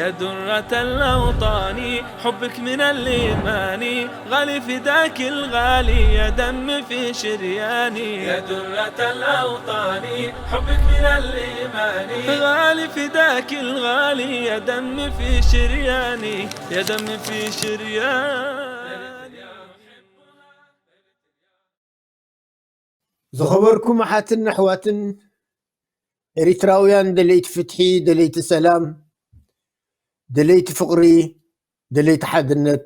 يا درة الأوطان، حبك من الإيمان، غالي فداك الغالي، يا دم في شرياني. يا درة الأوطان، حبك من الإيمان، غالي فداك الغالي، يا دم في شرياني، يا دم في شرياني. ዝኸበርኩም ኣሓትን ኣሕዋትን ኤሪትራውያን፣ ደለይቲ ፍትሒ፣ ደለይቲ ሰላም፣ ደለይቲ ፍቕሪ፣ ደለይቲ ሓድነት፣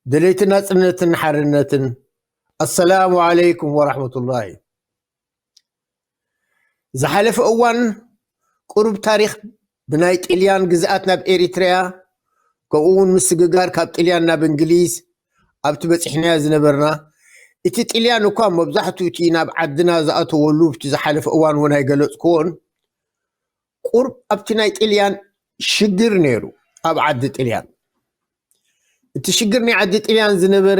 ደለይቲ ናጽነትን ሓርነትን፣ ኣሰላሙ ዓለይኩም ወራሕመቱላሂ። ዝሓለፈ እዋን ቁሩብ ታሪኽ ብናይ ጥልያን ግዝኣት ናብ ኤሪትርያ፣ ከምኡ እውን ምስግጋር ካብ ጥልያን ናብ እንግሊዝ ኣብቲ በጺሕናዮ ዝነበርና፣ እቲ ጥልያን እኳ መብዛሕትኡ እቲ ናብ ዓድና ዝኣተወሉ ኣብቲ ዝሓለፈ እዋን እውን ኣይገለጽክዎን፣ ቁሩብ ኣብቲ ናይ ጥልያን ሽግር ነይሩ። ኣብ ዓዲ ጥልያን እቲ ሽግር ናይ ዓዲ ጥልያን ዝነበረ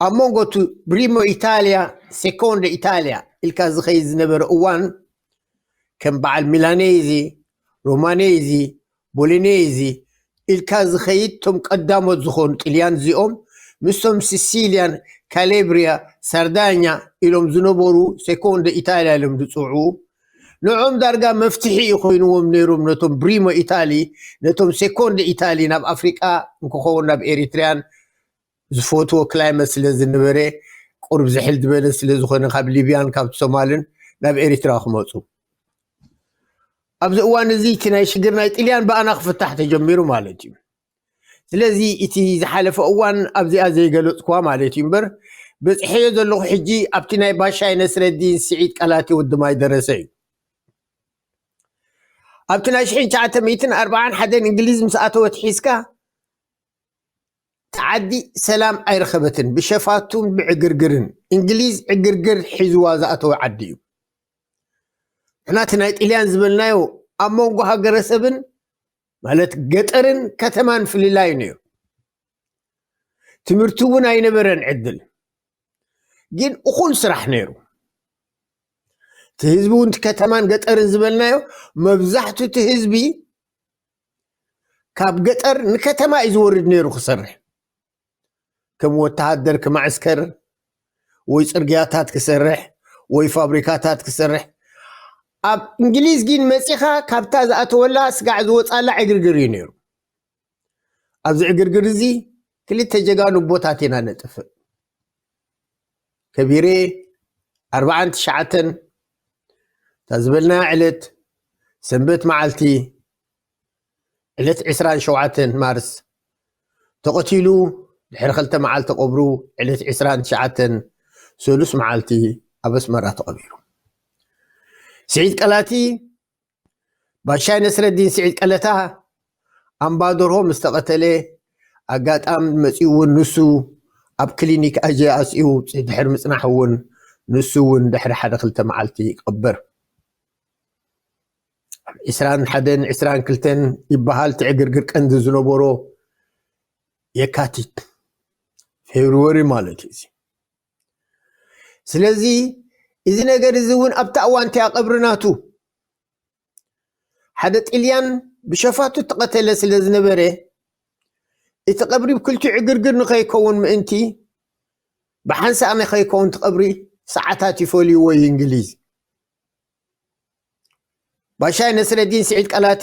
ኣብ መንጎ እቲ ብሪሞ ኢታልያ፣ ሴኮንደ ኢታልያ ኢልካ ዝኸይድ ዝነበረ እዋን፣ ከም በዓል ሚላኔዚ፣ ሮማኔዚ፣ ቦሊኔዚ ኢልካ ዝኸይድ፣ እቶም ቀዳሞት ዝኾኑ ጥልያን እዚኦም ምስቶም ሲሲልያን፣ ካሌብሪያ፣ ሳርዳኛ ኢሎም ዝነበሩ ሴኮንደ ኢታልያ ኢሎም ዝጽውዑ፣ ንዕኦም ዳርጋ መፍትሒ እዩ ኮይንዎም ነይሮም። ነቶም ብሪሞ ኢታሊ፣ ነቶም ሴኮንደ ኢታሊ ናብ ኣፍሪቃ እንክኸውን ናብ ኤሪትርያን ዝፈትዎ ክላይመት ስለ ዝነበረ፣ ቁሩብ ዝሕል ዝበለ ስለ ዝኾነ ካብ ሊብያን ካብ ሶማልን ናብ ኤሪትራ ክመጹ። ኣብዚ እዋን እዚ እቲ ናይ ሽግር ናይ ጥልያን ብኣና ክፍታሕ ተጀሚሩ ማለት እዩ። ስለዚ እቲ ዝሓለፈ እዋን ኣብዚኣ ዘይገለጽኩዋ ማለት እዩ እምበር፣ በጽሐዮ ዘለኹ ሕጂ ኣብቲ ናይ ባሻይ ነስረዲን ስዒድ ቀላቲ ወዲ ማይ ደረሰ እዩ። ኣብቲ ናይ ሽሕን ትሽዓተ ሚእትን ኣርብዓን ሓደን እንግሊዝ ምስ ኣተወት ሒዝካ፣ እቲ ዓዲ ሰላም ኣይረኸበትን፣ ብሸፋቱን ብዕግርግርን። እንግሊዝ ዕግርግር ሒዝዋ ዝኣተወ ዓዲ እዩ። ንሕና እቲ ናይ ጥልያን ዝበልናዮ ኣብ መንጎ ሃገረሰብን፣ ማለት ገጠርን ከተማን ፍልላይ ነይሩ። ትምህርቲ እውን ኣይነበረን ዕድል፣ ግን እኹል ስራሕ ነይሩ። እቲ ህዝቢ እውን እቲ ከተማን ገጠርን ዝበልናዮ፣ መብዛሕትኡ እቲ ህዝቢ ካብ ገጠር ንከተማ እዩ ዝወርድ ነይሩ ክሰርሕ። ከም ወተሃደር ክመዕስከር፣ ወይ ጽርግያታት ክሰርሕ፣ ወይ ፋብሪካታት ክሰርሕ። ኣብ እንግሊዝ ግን መጺኻ ካብታ ዝኣተወላ ስጋዕ ዝወጻላ ዕግርግር እዩ ነይሩ። ኣብዚ ዕግርግር እዚ ክልተ ጀጋኑ ኣቦታት ኢና ነጥፍእ። ከቢሬ ኣርብዓን ትሽዓተን እታ ዝበልናያ ዕለት ሰንበት መዓልቲ፣ ዕለት ዕስራን ሸውዓተን ማርስ ተቐቲሉ፣ ድሕሪ ክልተ መዓልቲ ቀብሩ ዕለት ዕስራን ትሽዓተን ሰሉስ መዓልቲ ኣብ ኣስመራ ተቐቢሩ። ስዒድ ቀላቲ፣ ባሻይ ነስረዲን ስዒድ ቀለታ፣ ኣምባደርሆ ምስ ተቐተለ፣ ኣጋጣሚ መጺኡ እውን ንሱ ኣብ ክሊኒክ ኣጀ ኣስኡ ድሕሪ ምጽናሕ እውን ንሱ እውን ድሕሪ ሓደ ክልተ መዓልቲ ይቐበር። ዕስራን ሓደን ዕስራን ክልተን ይበሃል እቲ ዕግርግር ቀንዲ ዝነበሮ የካቲት፣ ፌብርወሪ ማለት እዩ እዚ። ስለዚ እዚ ነገር እዚ እውን ኣብታ እዋን እቲኣ ቀብሪ ናቱ ሓደ ጥልያን ብሸፋቱ እተቐተለ ስለ ዝነበረ፣ እቲ ቀብሪ ብክልቲኡ ዕግርግር ንኸይከውን ምእንቲ፣ ብሓንሳእ ንኸይከውን እቲ ቀብሪ ሰዓታት ይፈልይዎ እዩ እንግሊዝ። ባሻይ ነስረዲን ስዒድ ቀላቲ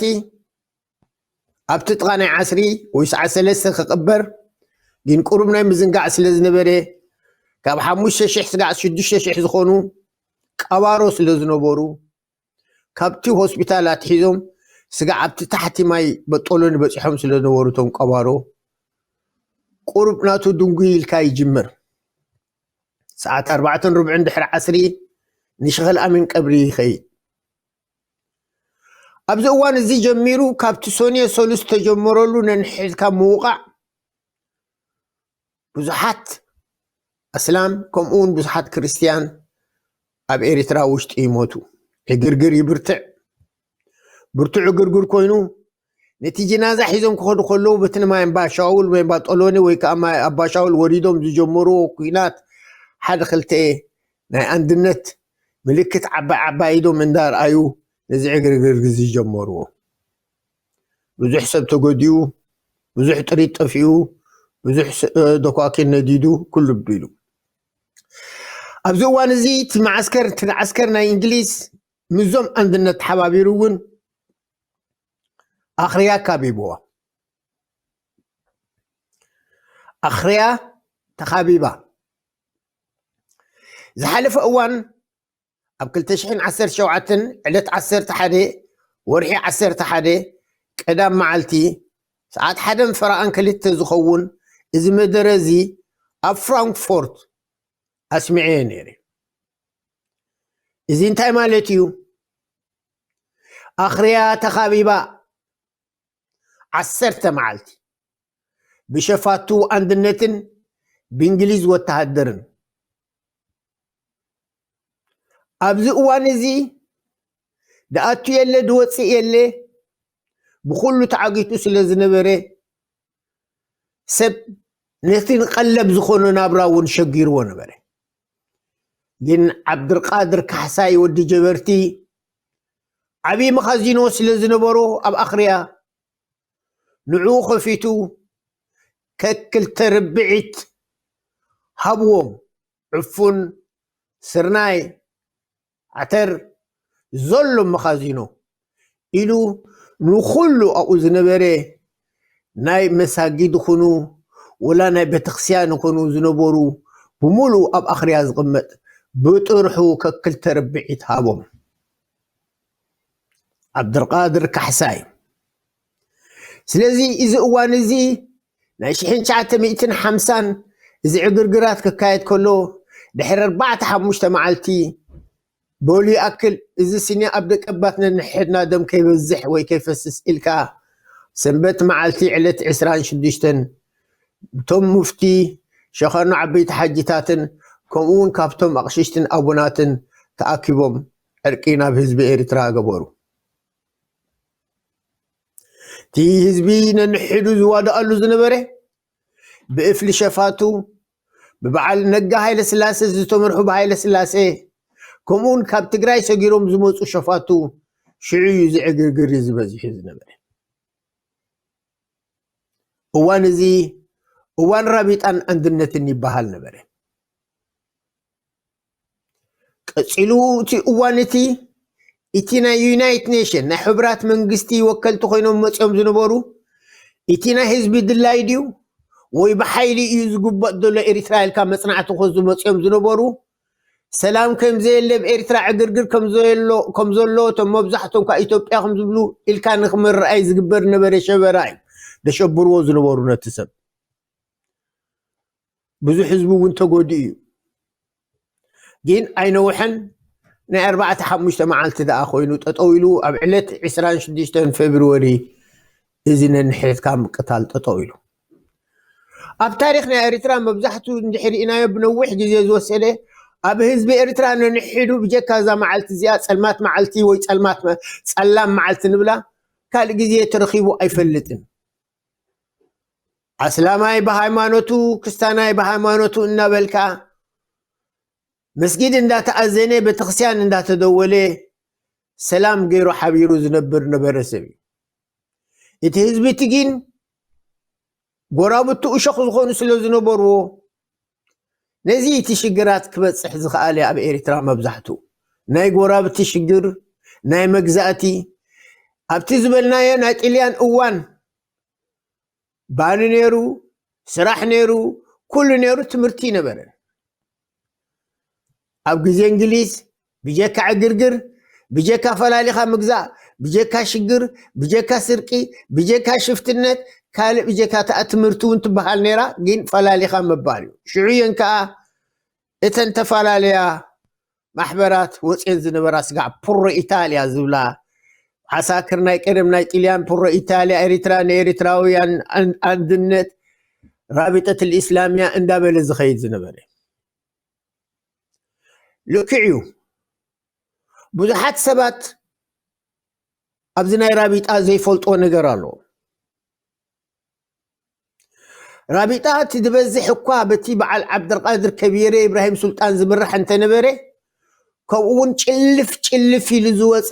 ኣብቲ ጥቓ ናይ ዓስሪ ወይ ሰዓት ሰለስተ ክቕበር፣ ግን ቁሩብ ናይ ምዝንጋዕ ስለ ዝነበረ፣ ካብ ሓሙሽተ ሽሕ ስጋዕ ሽዱሽተ ሽሕ ዝኾኑ ቀባሮ ስለ ዝነበሩ፣ ካብቲ ሆስፒታል ኣትሒዞም ስጋዕ ኣብቲ ታሕቲ ማይ በጦሎኒ በጺሖም ስለ ዝነበሩ እቶም ቀባሮ፣ ቁሩብ ናቱ ድንጉይ ኢልካ ይጅምር። ሰዓት ኣርባዕተን ርብዕን ድሕሪ ዓስሪ ንሸኸል ኣሚን ቀብሪ ይኸይድ። ኣብዚ እዋን እዚ ጀሚሩ፣ ካብቲ ሶንዮ ሰሉስ ተጀመረሉ ነንሕድካ ምውቓዕ፣ ብዙሓት ኣስላም ከምኡ እውን ብዙሓት ክርስትያን ኣብ ኤሪትራ ውሽጢ ይሞቱ። ዕግርግር ይብርትዕ። ብርቱዕ ዕግርግር ኮይኑ፣ ነቲ ጅናዛ ሒዞም ክኸዱ ከለዉ፣ በቲ ንማይ እምባ ሻውል ወይ እምባ ጦሎኒ ወይ ከዓ ማይ ኣባ ሻውል ወሪዶም ዝጀመርዎ ኲናት፣ ሓደ ክልተ ናይ ኣንድነት ምልክት ዓባይ ዓባይ ኢዶም እንዳርኣዩ ነዚ ዕግርግር ዝጀመርዎ። ብዙሕ ሰብ ተጎዲኡ፣ ብዙሕ ጥሪት ጠፊኡ፣ ብዙሕ ስ- እ፣ ደኳኪን ነዲዱ፣ ኩሉ ቢሉ። ኣብዚ እዋን እዚ እቲ መዓስከር፣ እቲ ዓስከር ናይ እንግሊዝ ምስዞም ኣንድነት ተሓባቢሩ እውን ኣኽርያ ካቢብዋ። ኣኽርያ ተኻቢባ። ዝሓለፈ እዋን ኣብ ክልተ ሽሕን ዓሰርተ ሸውዓተን ዕለት ዓሰርተ ሓደ ወርሒ ዓሰርተ ሓደ ቀዳም መዓልቲ ሰዓት ሓደን ፈረቓን ክልተ ዝኸውን እዚ መደረ እዚ ኣብ ፍራንክፎርት ኣስሚዐዮ ነይረ። እዚ እንታይ ማለት እዩ? ኣኽርያ ተኻቢባ ዓሰርተ መዓልቲ ብሸፋቱ ኣንድነትን ብእንግሊዝ ወተሃደርን። ኣብዚ እዋን እዚ ድኣቱ የለ ድወፅእ የለ፣ ብኹሉ ተዓጊቱ ስለ ዝነበረ ሰብ ነቲ ንቀለብ ዝኾኖ ናብራ እውን ሸጊርዎ ነበረ። ግን ዓብድልቃድር ካሕሳይ ወዲ ጀበርቲ ዓብዪ መኻዚኖ ስለ ዝነበሮ ኣብ ኣኽርያ ንዕኡ ከፊቱ ከክልተ ርብዒት ሃብዎም። ዕፉን፣ ስርናይ፣ ዓተር ዘሎ መኻዚኖ ኢሉ ንኹሉ ኣብኡ ዝነበረ ናይ መሳጊድ ይኹኑ ወላ ናይ ቤተክርስትያን ይኹኑ ዝነበሩ ብምሉኡ ኣብ ኣኽርያ ዝቕመጥ ብጥርሑ ከክልተ ርብዒት ሃቦም። ዓብድልቃድር ካሕሳይ። ስለዚ እዚ እዋን እዚ ናይ ሽሕን ትሽዓተ ሚእትን ሓምሳን እዚ ዕግርግራት ክካየድ ከሎ ድሕሪ ኣርባዕተ ሓሙሽተ መዓልቲ በሉ ይኣክል እዚ ስኒ ኣብ ደቀባት ነንሕድና ደም ከይበዝሕ ወይ ከይፈስስ ኢልካ ሰንበት መዓልቲ ዕለት ዕስራን ሽዱሽተን እቶም ሙፍቲ ሸኸኑ ዓበይቲ ሓጅታትን ከምኡ እውን ካብቶም ኣቕሽሽትን ኣቡናትን ተኣኪቦም ዕርቂ ናብ ህዝቢ ኤርትራ ገበሩ። እቲ ህዝቢ ነንሕዱ ዝዋድኣሉ ዝነበረ ብእፍሊ ሸፋቱ ብበዓል ነጋ ሃይለ ስላሴ ዝተመርሑ ብሃይለ ስላሴ ከምኡውን ካብ ትግራይ ሰጊሮም ዝመፁ ሸፋቱ ሽዑ እዩ ዝዕግርግር ዝበዚሑ ዝነበረ። እዋን እዚ እዋን ራቢጣን ኣንድነትን ይበሃል ነበረ። ቀፂሉ እቲ እዋን እቲ እቲ ናይ ዩናይት ኔሽን ናይ ሕቡራት መንግስቲ ወከልቲ ኮይኖም መፅኦም ዝነበሩ እቲ ናይ ህዝቢ ድላይ ድዩ ወይ ብሓይሊ እዩ ዝግበጥ ዘሎ ኤርትራ ኢልካ መፅናዕቲ ክወስዱ መፅኦም ዝነበሩ ሰላም ከም ዘየለ ኣብ ኤርትራ ዕግርግር ከም ዘየሎ ከም ዘሎ እቶም መብዛሕቶም ካብ ኢትዮጵያ ከም ዝብሉ ኢልካ ንክምርኣይ ዝግበር ነበረ ሸበራ እዩ። ደሸብርዎ ዝነበሩ ነቲ ሰብ ብዙሕ ህዝቢ እውን ተጎዲኡ እዩ። ግን ኣይነውሐን ናይ ኣርባዕተ ሓሙሽተ መዓልቲ ደኣ ኮይኑ ጠጠው ኢሉ ኣብ ዕለት ዕስራን ሽዱሽተን ፌብርወሪ እዚ ነንሕድካ ምቅታል ጠጠው ኢሉ። ኣብ ታሪኽ ናይ ኤርትራ መብዛሕቱ እንድሕር ኢናዮ ብነዊሕ ግዜ ዝወሰደ ኣብ ህዝቢ ኤርትራ ነንሕዱ ብጀካ እዛ መዓልቲ እዚኣ ጸልማት መዓልቲ ወይ ጸልማት መ- ጸላም መዓልቲ ንብላ ካልእ ግዜ ተረኺቡ ኣይፈልጥን። ኣስላማይ ብሃይማኖቱ ክስታናይ ብሃይማኖቱ እናበልካ መስጊድ እንዳተኣዘነ ቤተክርስትያን እንዳተደወለ ሰላም ገይሩ ሓቢሩ ዝነብር ነበረ ሰብ እዩ። እቲ ህዝቢ እቲ ግን ጎራብቱ እሾኽ ዝኾኑ ስለ ዝነበርዎ ነዚ እቲ ሽግራት ክበፅሕ ዝኸኣለ ኣብ ኤርትራ መብዛሕቱ ናይ ጎራብቲ ሽግር ናይ መግዛእቲ ኣብቲ ዝበልናዮ ናይ ጥልያን እዋን ባኒ ነይሩ፣ ስራሕ ነይሩ፣ ኩሉ ነይሩ፣ ትምህርቲ ነበረ። ኣብ ግዜ እንግሊዝ ብጀካ ዕግርግር፣ ብጀካ ፈላሊኻ ምግዛእ፣ ብጀካ ሽግር፣ ብጀካ ስርቂ፣ ብጀካ ሽፍትነት፣ ካልእ ብጀካ እታ ትምህርቲ እውን ትበሃል ነይራ፣ ግን ፈላሊኻ ምባል እዩ። ሽዑ እየን ከዓ እተን ተፈላለያ ማሕበራት ወፅየን ዝነበራ ስጋዕ ፕሮ ኢታልያ ዝብላ ዓሳክር ናይ ቀደም ናይ ጥልያን ፕሮ ኢታልያ ኤሪትራ ንኤሪትራውያን ኣን- ኣንድነት ራቢጠት ልእስላምያ እንዳበለ ዝኸይድ ዝነበረ ልክዕ እዩ። ብዙሓት ሰባት ኣብዚ ናይ ራቢጣ ዘይፈልጥዎ ነገር ኣሎ። ራቢጣ እቲ ዝበዝሕ እኳ በቲ በዓል ዓብደልቃድር ከቢረ ኢብራሂም ሱልጣን ዝምራሕ እንተነበረ ከምኡ እውን ጭልፍ ጭልፍ ኢሉ ዝወፀ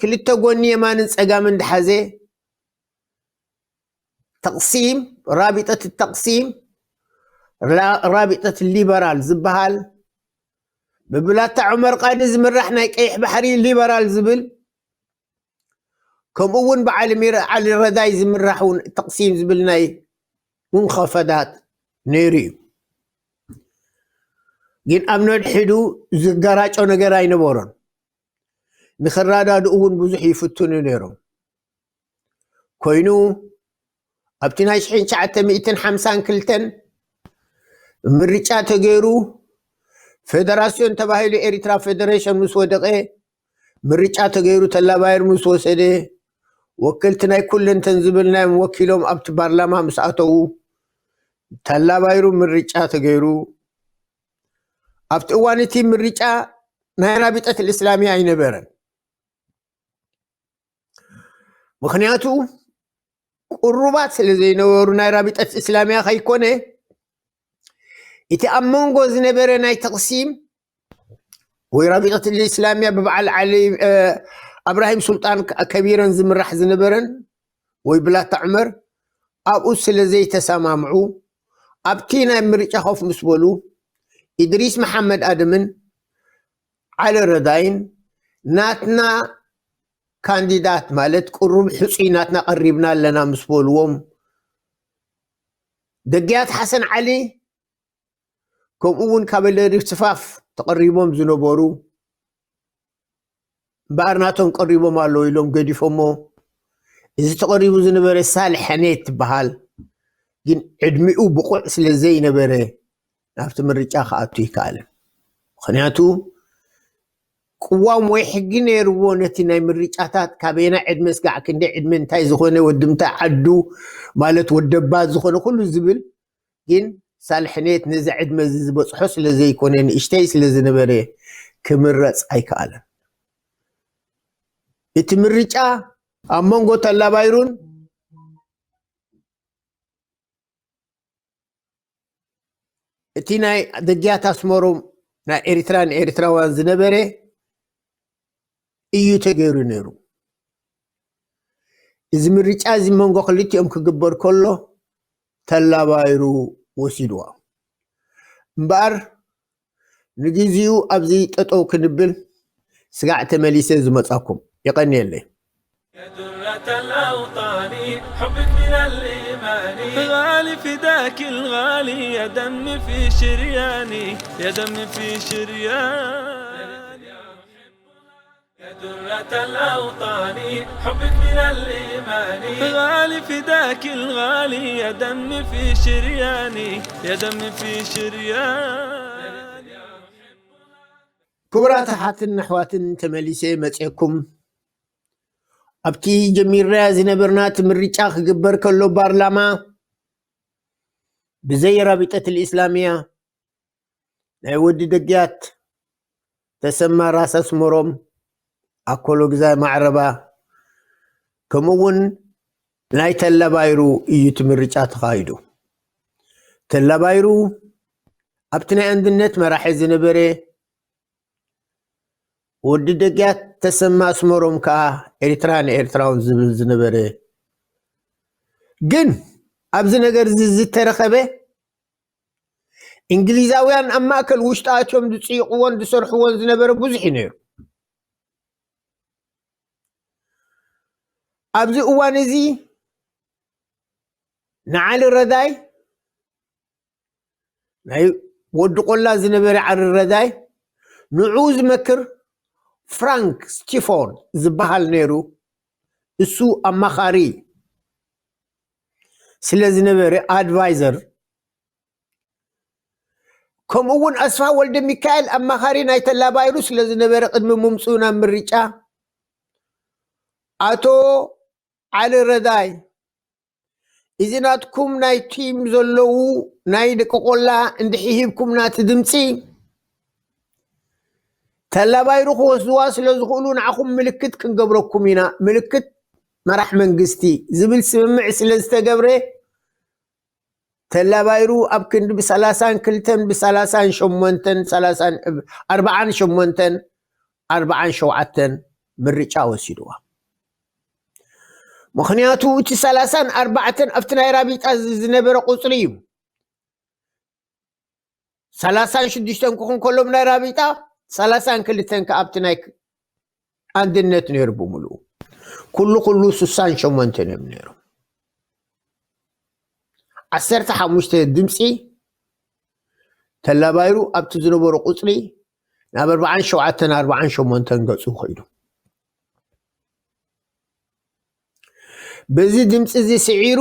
ክልተ ጎኒ የማንን ጸጋምን ድሓዘ ተቕሲም፣ ራቢጠት ተቕሲም፣ ራቢጠት ሊበራል ዝበሃል፣ ብብላታ ዑመር ቃዲ ዝምራሕ ናይ ቀይሕ ባሕሪ ሊበራል ዝብል፣ ከምኡ እውን ብዓሊ ሚር ዓሊ ረዳይ ዝምራሕ እውን ተቕሲም ዝብል ናይ ሙንኸፈዳት ነይሩ እዩ። ግን ኣብ ነድሕዱ ዝገራጮ ነገር ኣይነበሮን። ንኽረዳድኡ እውን ብዙሕ ይፍትኑ ነይሮም። ኮይኑ ኣብቲ ናይ ሽሕን ትሽዓተ ሚእትን ሓምሳን ክልተን ምርጫ ተገይሩ፣ ፌደራስዮን ተባሂሉ ኤሪትራ ፌደሬሽን ምስ ወደቐ፣ ምርጫ ተገይሩ ተላባይር ምስ ወሰደ፣ ወከልቲ ናይ ኩለንተን ዝብልናዮም ወኪሎም ኣብቲ ፓርላማ ምስ ኣተዉ፣ ተላባይሩ ምርጫ ተገይሩ። ኣብቲ እዋን እቲ ምርጫ ናይ ራቢጠት ልእስላሚያ ኣይነበረን። ምኽንያቱ ቅሩባት ስለ ዘይነበሩ ናይ ራቢጠት እስላሚያ ከይኮነ፣ እቲ ኣብ መንጎ ዝነበረ ናይ ተቕሲም ወይ ራቢጠት እስላሚያ ብበዓል ዓሊ፣ እ፣ ኣብራሂም ሱልጣን ከቢረን ዝምራሕ ዝነበረን ወይ ብላታ ዑመር ኣብኡ ስለ ዘይተሰማምዑ፣ ኣብቲ ናይ ምርጫ ኮፍ ምስ በሉ፣ ኢድሪስ መሓመድ ኣደምን ዓሊ ረዳይን ናትና ካንዲዳት፣ ማለት ቅሩብ ሕጹይ ናትና ቀሪብና ኣለና ምስ በልዎም፣ ደግያት ሓሰን ዓሊ ከምኡ እውን ካብ ለሪ ስፋፍ ተቐሪቦም ዝነበሩ፣ እምበኣር ናቶም ቀሪቦም ኣለዉ ኢሎም ገዲፎሞ። እዚ ተቐሪቡ ዝነበረ ሳልሕ ሕኔት ትበሃል፣ ግን ዕድሚኡ ብቑዕ ስለ ዘይነበረ ናብቲ ምርጫ ክኣቱ ይከኣልን። ምኽንያቱ ቅዋም ወይ ሕጊ ነይርዎ ነቲ ናይ ምርጫታት፣ ካበየና ዕድመ ስጋዕ ክንደይ ዕድመ፣ እንታይ ዝኾነ ወዲ ምንታይ ዓዱ፣ ማለት ወደባት ዝኾነ ኩሉ ዝብል። ግን ሳልሕኔት ነዚ ዕድመ እዚ ዝበጽሖ ስለ ዘይኮነ፣ ንእሽተይ ስለ ዝነበረ ክምረጽ ኣይከኣለን። እቲ ምርጫ ኣብ መንጎ ተላባይሩን እቲ ናይ ደግያት ኣስመሮም ናይ ኤርትራን ኤርትራውያን ዝነበረ እዩ ተገይሩ ነይሩ። እዚ ምርጫ እዚ መንጎ ክልቲኦም ክግበር ከሎ ተላባይሩ ወሲድዋ። እምበኣር ንግዜኡ ኣብዚ ጠጠው ክንብል ስጋዕ ተመሊሰ ዝመጻኩም። የቐንየለይ። يا درة الأوطان، حبك من الإيمان. غالي فداك الغالي، يا دم في شرياني، يا دم في شرياني. يا درة الأوطان، حبك من الإيمان. غالي فداك الغالي، يا دم في شرياني، يا دم في شرياني. ክቡራት ኣሓትን ኣሕዋትን፣ ተመሊሰ መፅየኩም። ኣብቲ ጀሚርናያ ዝነበርና እቲ ምርጫ ክግበር ከሎ ፓርላማ ብዘይ ራቢጠት ልእስላምያ ናይ ወዲ ደግያት ተሰማ ራስ ኣስመሮም ኣኮሎ ግዛይ ማዕረባ ከምኡ እውን ናይ ተላባይሩ እዩ እቲ ምርጫ ተኻይዱ። ተላባይሩ ኣብቲ ናይ ኣንድነት መራሒ ዝነበረ፣ ወዲ ደግያት ተሰማ ኣስመሮም ከዓ ኤርትራ ንኤርትራውን ዝብል ዝነበረ፣ ግን ኣብዚ ነገር እዚ ዝተረኸበ እንግሊዛውያን ኣብ ማእከል ውሽጢ ኣትዮም ዝፅይቕዎን ዝሰርሕዎን ዝነበረ ብዙሕ እዩ ነይሩ። ኣብዚ እዋን እዚ ንዓሊ ረዳይ ናይ ወዲ ቆላ ዝነበረ ዓሊ ረዳይ ንዕኡ ዝመክር ፍራንክ ስቲፎርድ ዝበሃል ነይሩ። እሱ ኣማኻሪ ስለ ዝነበረ፣ ኣድቫይዘር፣ ከምኡ እውን ኣስፋ ወልደ ሚካኤል ኣማኻሪ ናይ ተላባይሩ ስለ ዝነበረ፣ ቅድሚ ምምፅኡ ናብ ምርጫ ኣቶ ዓሊ ረዳይ፣ እዚ ናትኩም ናይ ቲም ዘለዉ ናይ ደቂ ቆላ እንድሕር ሂብኩም ናቲ ድምፂ ተላባይሩ ክወስድዋ ስለ ዝኽእሉ ንዓኹም ምልክት ክንገብረኩም ኢና፣ ምልክት መራሕ መንግስቲ ዝብል ስምምዕ ስለ ዝተገብረ ተላባይሩ ኣብ ክንዲ ብሰላሳን ክልተን ብሰላሳን ሸሞንተን ሰላሳን ኣርባዓን ሸሞንተን ኣርባዓን ሸውዓተን ምርጫ ወሲድዋ። ምኽንያቱ እቲ ሰላሳን ኣርባዕተን ኣብቲ ናይ ራቢጣ ዝ-፣ ዝነበረ ቁጽሪ እዩ። ሰላሳን ሽዱሽተን ክኹን ከሎም ናይ ራቢጣ፣ ሰላሳን ክልተን ከኣ ኣብቲ ናይ ክ-፣ ኣንድነት ነይሩ ብምሉኡ። ኩሉ ኩሉ ስሳን ሸሞንተን እዮም ነይሮም። ዓሰርተ ሓሙሽተ ድምፂ ተላባይሩ ኣብቲ ዝነበሮ ቁፅሪ ናብ ኣርባዓን ሸውዓተን ኣርባዓን ሸሞንተን ገፁ ኸይዱ። በዚ ድምፂ እዚ ስዒሩ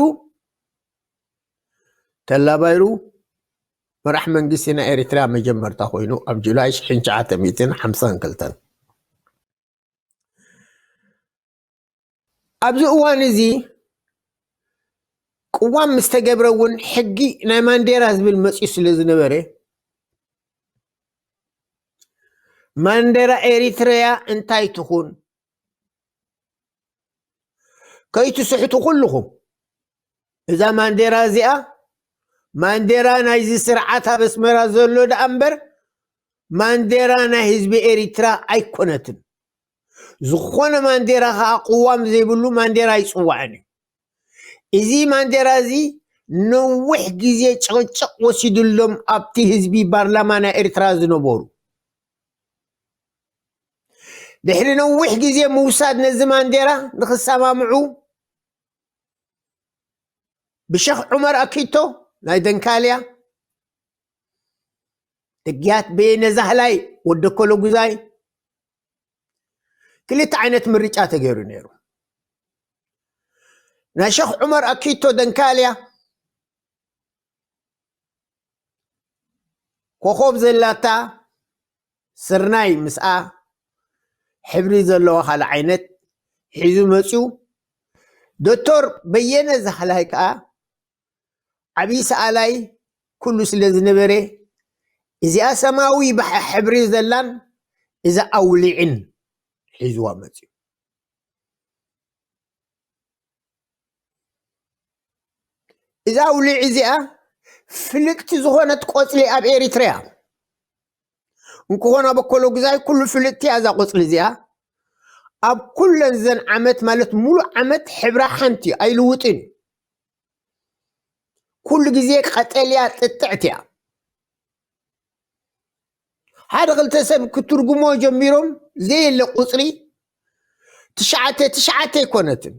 ተላባይሩ መራሕ መንግስቲ ናይ ኤሪትራ መጀመርታ ኮይኑ ኣብ ጁላይ ሽሕን ትሽዓተ ሚእትን ሓምሳን ክልተን። ኣብዚ እዋን እዚ ቅዋም ምስ ተገብረ እውን ሕጊ ናይ ማንዴራ ዝብል መፅዩ ስለ ዝነበረ፣ ማንዴራ ኤሪትረያ እንታይ ትኹን? ከይትስሕቱ ኩልኹም። እዛ ማንዴራ እዚኣ ማንዴራ ናይዚ ስርዓት ኣብ ኣስመራ ዘሎ ደኣ እምበር ማንዴራ ናይ ህዝቢ ኤሪትራ ኣይኮነትን። ዝኾነ ማንዴራ ኸኣ ቅዋም ዘይብሉ ማንዴራ ኣይጽዋዕን እዩ። እዚ ማንዴራ እዚ ነዊሕ ግዜ ጭቕጭቕ ወሲድሎም ኣብቲ ህዝቢ ፓርላማ ናይ ኤርትራ ዝነበሩ። ድሕሪ ነዊሕ ግዜ ምውሳድ ነዚ ማንዴራ ንኽሰማምዑ ብሸኽ ዑመር ኣኪቶ ናይ ደንካልያ፣ ደግያት በየነ ዛህላይ ወዲ ኮሎጉዛይ፣ ክልተ ዓይነት ምርጫ ተገይሩ ነይሩ። ናይ ሸኽ ዑመር ኣኪቶ ደንካልያ ኮኾብ ዘላታ ስርናይ ምስኣ ሕብሪ ዘለዋ ካልእ ዓይነት ሒዙ መፅዩ። ዶክተር በየነ ዛህላይ ከኣ ዓብዪ ሰኣላይ ኩሉ ስለ ዝነበረ፣ እዚኣ ሰማያዊ ባሕ-፣ ሕብሪ ዘላን እዛ ኣውሊዕን ሒዝዋ መፅዩ። እዛ ኣውሊዕ እዚኣ ፍልጥቲ ዝኾነት ቆፅሊ ኣብ ኤሪትራ እያ። እንክኾን ኣብ ኣኮሎ ግዛይ ኩሉ ፍልጥቲ እያ እዛ ቆፅሊ እዚኣ። ኣብ ኩለን ዘን ዓመት ማለት ሙሉእ ዓመት ሕብራ ሓንቲ ኣይልውጥን እዩ። ኩሉ ግዜ ቀጠልያ ጥጥዕቲ እያ። ሓደ ክልተ ሰብ ክትርጉሞ ጀሚሮም ዘየለ ቁፅሪ ትሽዓተ ትሽዓተ ኣይኮነትን፣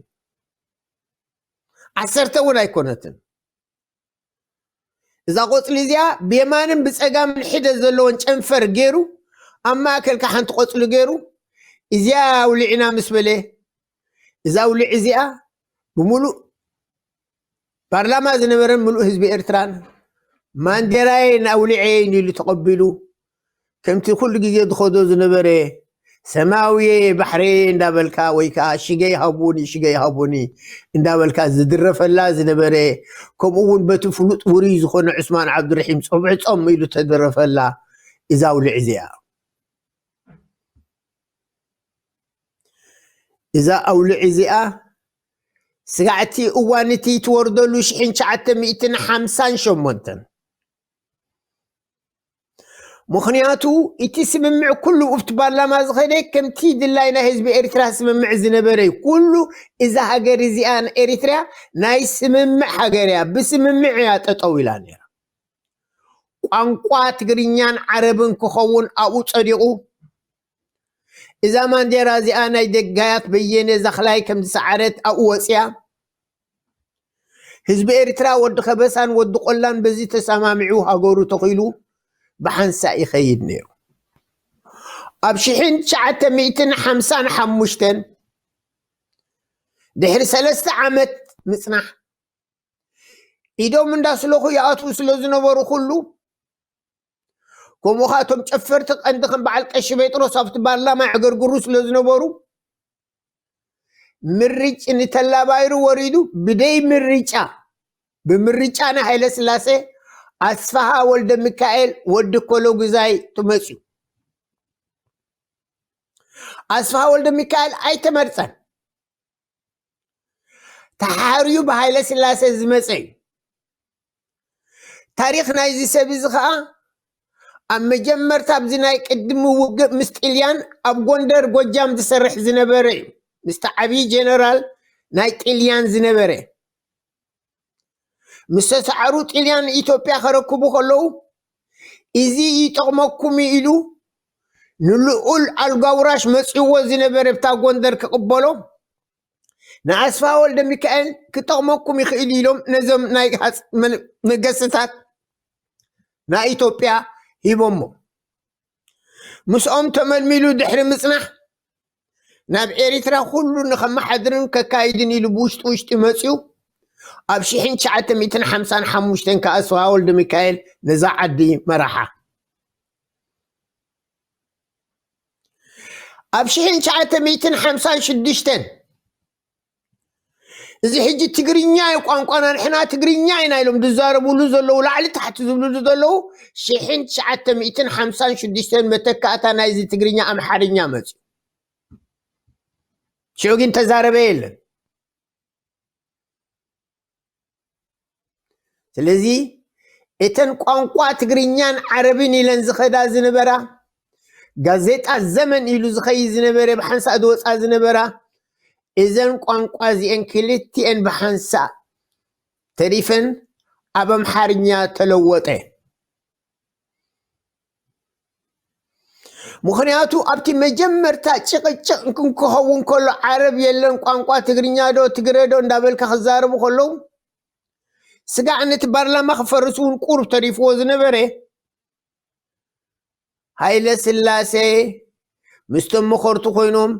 ዓሰርተ እውን ኣይኮነትን። እዛ ቆፅሊ እዚኣ ብየማንን ብፀጋምን ሒደት ዘለዎን ጨንፈር ገይሩ ኣብ ማእከል ከዓ ሓንቲ ቆፅሊ ገይሩ እዚኣ ኣውሊዕና ምስ በለ እዛ ኣውሊዕ እዚኣ ብምሉእ ፓርላማ ዝነበረን ምሉእ ህዝቢ ኤርትራን ማንዴራየን ኣውሊዐየን ኢሉ ተቐቢሉ ከምቲ ኩሉ ግዜ ዝኸዶ ዝነበረ ሰማውየ ባሕረየ እንዳበልካ ወይ ከዓ ሽገይ ሃቡኒ ሽገይ ሃቡኒ እንዳበልካ ዝድረፈላ ዝነበረ ከምኡ እውን በቲ ፍሉጥ ውሩይ ዝኾነ ዑስማን ዓብዱርሒም ጾብዕጾም ኢሉ ተደረፈላ እዛ ኣውሊዕ እዚኣ። እዛ ኣውሊዕ እዚኣ ስጋዕቲ እዋን እቲ ትወርደሉ ሽሕን ትሽዓተ ሚእትን ሓምሳን ሸሞንተን። ምኽንያቱ እቲ ስምምዕ ኩሉ ኣብቲ ፓርላማ ዝኸደ ከምቲ ድላይ ናይ ህዝቢ ኤርትራ ስምምዕ ዝነበረ እዩ። ኩሉ እዛ ሃገር እዚኣ ኤሪትራ ናይ ስምምዕ ሃገር እያ። ብስምምዕ እያ ጠጠው ኢላ ነይራ። ቋንቋ ትግርኛን ዓረብን ክኸውን ኣብኡ ጸዲቑ። እዛ ማንዴራ እዚኣ ናይ ደጋያት በየነ ዛኽላይ ከም ዝሰዓረት ኣብኡ ወጽያ። ህዝቢ ኤርትራ ወዲ ከበሳን ወዲ ቆላን በዚ ተሰማሚዑ ሃገሩ ተኺሉ ብሓንሳእ ይኸይድ ነይሩ። ኣብ ሽሕን ትሽዓተ ሚእትን ሓምሳን ሓሙሽተን ድሕሪ ሰለስተ ዓመት ምጽናሕ ኢዶም እንዳስለኹ ይኣትዉ ስለ ዝነበሩ ኩሉ ከምኡ ኸኣ እቶም ጨፈርቲ ቀንዲ ከም በዓል ቀሺ ጴጥሮስ ኣብቲ ፓርላማ የዕገርግሩ ስለ ዝነበሩ ምርጭ ንተላባይሩ ወሪዱ ብደይ ምርጫ ብምርጫ ንሃይለ ስላሴ ኣስፋሃ ወልደ ሚካኤል ወዲ ኮሎጉዛይ ትመፅዩ። ኣስፋሃ ወልደ ሚካኤል ኣይተመርፀን። ተሓርዩ ብሃይለ ስላሴ ዝመፀ እዩ። ታሪኽ ናይዚ ሰብ እዚ ኸዓ ኣብ መጀመርታ ኣብዚ ናይ ቅድሚ ውግእ ምስ ጥልያን ኣብ ጎንደር ጎጃም ዝሰርሕ ዝነበረ እዩ። ምስቲ ዓብዪ ጀነራል ናይ ጥልያን ዝነበረ ምስ ተሰዓሩ ጥልያን ኢትዮጵያ ከረክቡ ከለዉ እዚ ይጠቕመኩም ኢሉ ንልኡል ኣልጋውራሽ መፅዎ ዝነበረ ብታ ጎንደር ክቕበሎ ንኣስፋ ወልደ ሚካኤል ክጠቕመኩም ይኽእል ኢሎም ነዞም ናይ ሃፅ መን- ነገስታት ናይ ኢትዮጵያ ሂቦሞ። ምስኦም ተመልሚሉ ድሕሪ ምፅናሕ ናብ ኤሪትራ ኩሉ ንኸመሓድርን ከካይድን ኢሉ ብውሽጢ ውሽጢ መፅዩ ኣብ ሽሕን ትሽዓተ ሚእትን ሓምሳን ሓሙሽተን ከኣ ኣስፋ ወልደ ሚካኤል ነዛ ዓዲ መራሓ። ኣብ ሽሕን ትሽዓተ ሚእትን ሓምሳን ሽዱሽተን እዚ ሕጂ ትግርኛ እዩ ቋንቋና፣ ንሕና ትግርኛ ኢና ኢሎም ዝዛረብሉ ዘለዉ፣ ላዕሊ ታሕቲ ዝብልሉ ዘለዉ፣ ሽሕን ትሽዓተ ሚእትን ሓምሳን ሽዱሽተን መተካእታ ናይዚ ትግርኛ ኣምሓርኛ መፅዩ። ሽዑ ግን ተዛረበ የለን። ስለዚ እተን ቋንቋ ትግርኛን ዓረብን ኢለን ዝኸዳ ዝነበራ፣ ጋዜጣ ዘመን ኢሉ ዝኸይድ ዝነበረ፣ ብሓንሳእ ዝወፃ ዝነበራ፣ እዘን ቋንቋ እዚአን ክልቲአን ብሓንሳእ ተሪፈን ኣብ ኣምሓርኛ ተለወጠ። ምኽንያቱ ኣብቲ መጀመርታ ጭቕጭቕ እንክኸውን ከሎ ዓረብ የለን፣ ቋንቋ ትግርኛ ዶ ትግረ ዶ እንዳበልካ ክዛረቡ ከለዉ ስጋዕ ነቲ ፓርላማ ክፈርስ እውን ቁሩብ ተሪፍዎ ዝነበረ ሃይለ ስላሴ ምስቶም መኸርቱ ኮይኖም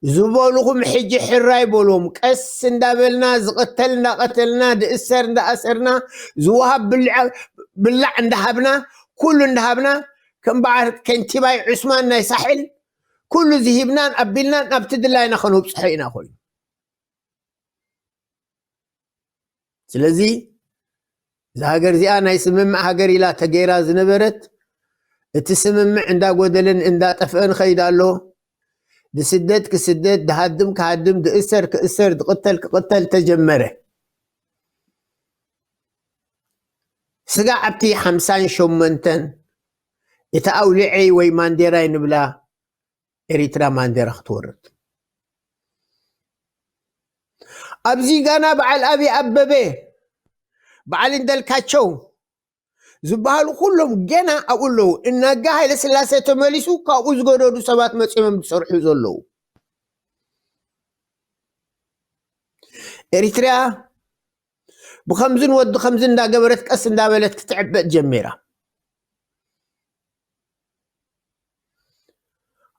ዝበልኹም ሕጂ ሕራይ በልዎም። ቀስ እንዳበልና ዝቕተል እንዳቐተልና ዝእሰር እንዳኣሰርና ዝወሃብ ብልዓ- ብላዕ እንዳሃብና ኩሉ እንዳሃብና ከም በዓል ከንቲባይ ዑስማን ናይ ሳሕል ኩሉ ዝሂብናን ኣቢልናን ኣብቲ ድላይና ከነብፅሖ ኢና ኮይኑ። ስለዚ እዛ ሃገር እዚኣ ናይ ስምምዕ ሃገር ኢላ ተገይራ ዝነበረት እቲ ስምምዕ እንዳጎደለን እንዳጠፍአን ኸይድ ኣሎ። ብስደት ክስደት፣ ድሃድም ክሃድም፣ ድእሰር ክእሰር፣ ድቕተል ክቕተል ተጀመረ። ስጋ ኣብቲ ሓምሳን ሸሞንተን እታ ኣውሊዐይ ወይ ማንዴራይ ንብላ ኤሪትራ ማንዴራ ክትወርድ። ኣብዚ ጋና በዓል ኣብይ ኣበበ፣ በዓል እንደልካቸው ዝበሃሉ ኩሎም ገና ኣብኡ ኣለዉ። እናጋ ሃይለ ስላሴ ተመሊሱ ካብኡ ዝገደዱ ሰባት መፂኦም ዝሰርሑ ዘለዉ። ኤሪትሪያ ብኸምዝን ወዲ ኸምዝን እንዳገበረት ቀስ እንዳበለት ክትዕበጥ ጀሚራ።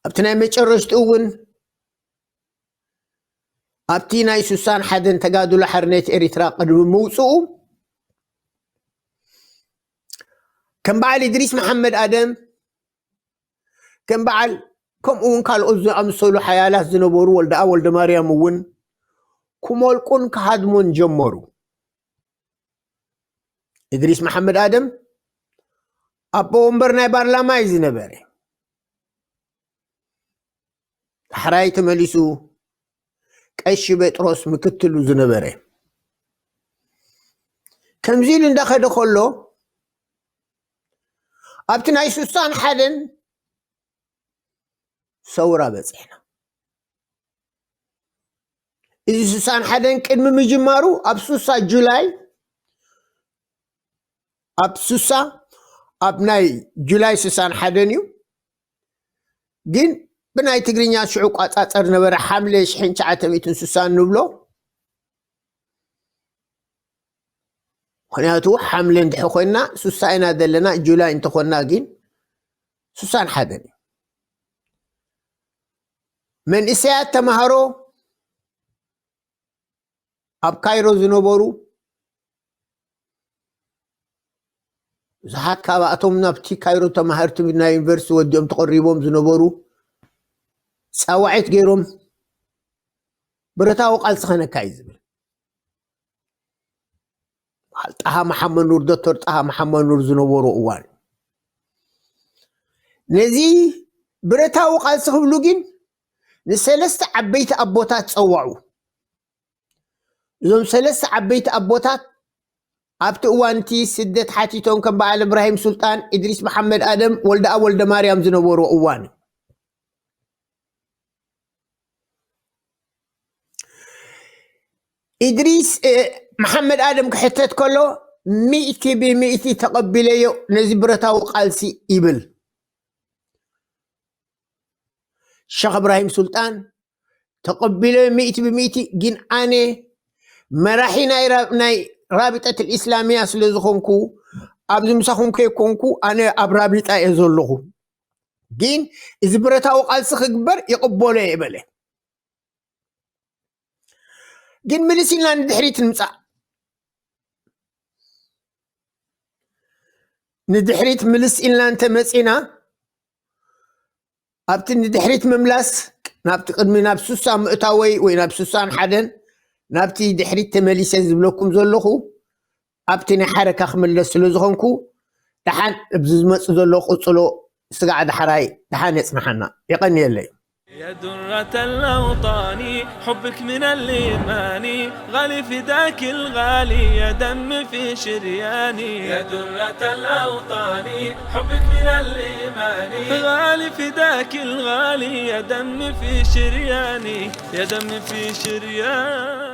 ኣብቲ ናይ መጨረሽትኡ እውን ኣብቲ ናይ ሱሳን ሓደን ተጋድሎ ሓርነት ኤሪትራ ቅድሚ ምውፅኡ ከም በዓል ኢድሪስ መሓመድ ኣደም ከም በዓል ከምኡ እውን ካልኦት ዝኣምሰሉ ሓያላት ዝነበሩ ወልደኣ ወልደ ማርያም እውን ክሞልቁን ክሃድሙን ጀመሩ። እድሪስ መሓመድ ኣደም ኣቦ ወንበር ናይ ፓርላማ እዩ ዝነበረ። ዳሕራይ ተመሊሱ ቀሺ ጴጥሮስ ምክትሉ ዝነበረ። ከምዚ ኢሉ እንዳኸደ ከሎ ኣብቲ ናይ ሱሳን ሓደን ሰውራ በፂሕና። እዚ ሱሳን ሓደን ቅድሚ ምጅማሩ ኣብ ሱሳ ጁላይ ኣብ ሱሳ ኣብ ናይ ጁላይ ሱሳን ሓደን እዩ። ግን ብናይ ትግርኛ ሽዑ ቋጻጸር ነበረ ሓምለ ሽሕን ትሽዓተ ሚእትን ሱሳን ንብሎ። ምኽንያቱ ሓምለ እንድሕ ኮይና ሱሳ ኢና ዘለና፣ ጁላይ እንተኾና ግን ሱሳን ሓደን እዩ። መንእሰያት ተማሃሮ ኣብ ካይሮ ዝነበሩ ብዙሓት ካብኣቶም ናብቲ ካይሮ ተማሃርቲ ናይ ዩኒቨርሲቲ ወዲኦም ተቐሪቦም ዝነበሩ ፃዋዒት ገይሮም ብረታዊ ቃልሲ ኸነካይድ ዝብል በዓል ጣሃ መሓመድ ኑር፣ ዶክተር ጣሃ መሓመድ ኑር ዝነበሩ እዋን ነዚ ብረታዊ ቃልሲ ክብሉ ግን ንሰለስተ ዓበይቲ ኣቦታት ጸዋዑ። እዞም ሰለስተ ዓበይቲ ኣቦታት ኣብቲ እዋንቲ ስደት ሓቲቶም ከም በዓል እብራሂም ሱልጣን፣ ኢድሪስ መሓመድ ኣደም፣ ወልደኣብ ወልደ ማርያም ዝነበሩ እዋን እዩ። ኢድሪስ መሓመድ ኣደም ክሕተት ከሎ፣ ሚእቲ ብሚእቲ ተቐቢለዮ ነዚ ብረታዊ ቃልሲ ይብል። ሸኽ እብራሂም ሱልጣን ተቐቢለ ሚእቲ ብሚእቲ። ግን ኣነ መራሒ ናይ ራቢጠት ልእስላምያ ስለ ዝኾንኩ፣ ኣብዚ ምሳኹም ከይኮንኩ ኣነ ኣብ ራቢጣ እየ ዘለኹ። ግን እዚ ብረታዊ ቃልሲ ክግበር ይቕበሎ እየ በለ። ግን ምልስ ኢልና ንድሕሪት ንምፃእ። ንድሕሪት ምልስ ኢልና እንተመፂና፣ ኣብቲ ንድሕሪት ምምላስ፣ ናብቲ ቅድሚ ናብ ሱሳ ምእታወይ ወይ ናብ ሱሳን ሓደን፣ ናብቲ ድሕሪት ተመሊሰ ዝብለኩም ዘለኹ፣ ኣብቲ ናይ ሓረካ ክምለስ ስለ ዝኾንኩ፣ ደሓን ኣብዚ ዝመጽእ ዘሎ ቅጽሎ ስጋዕ ዳሕራይ ደሓን የጽንሓና። የቐንየለይ። يا درة الأوطان، حبك من الإيمان، غالي فداك الغالي، يا دم في شرياني. يا درة الأوطان، حبك من الإيمان، غالي فداك الغالي، يا دم في شرياني، يا دم في شرياني.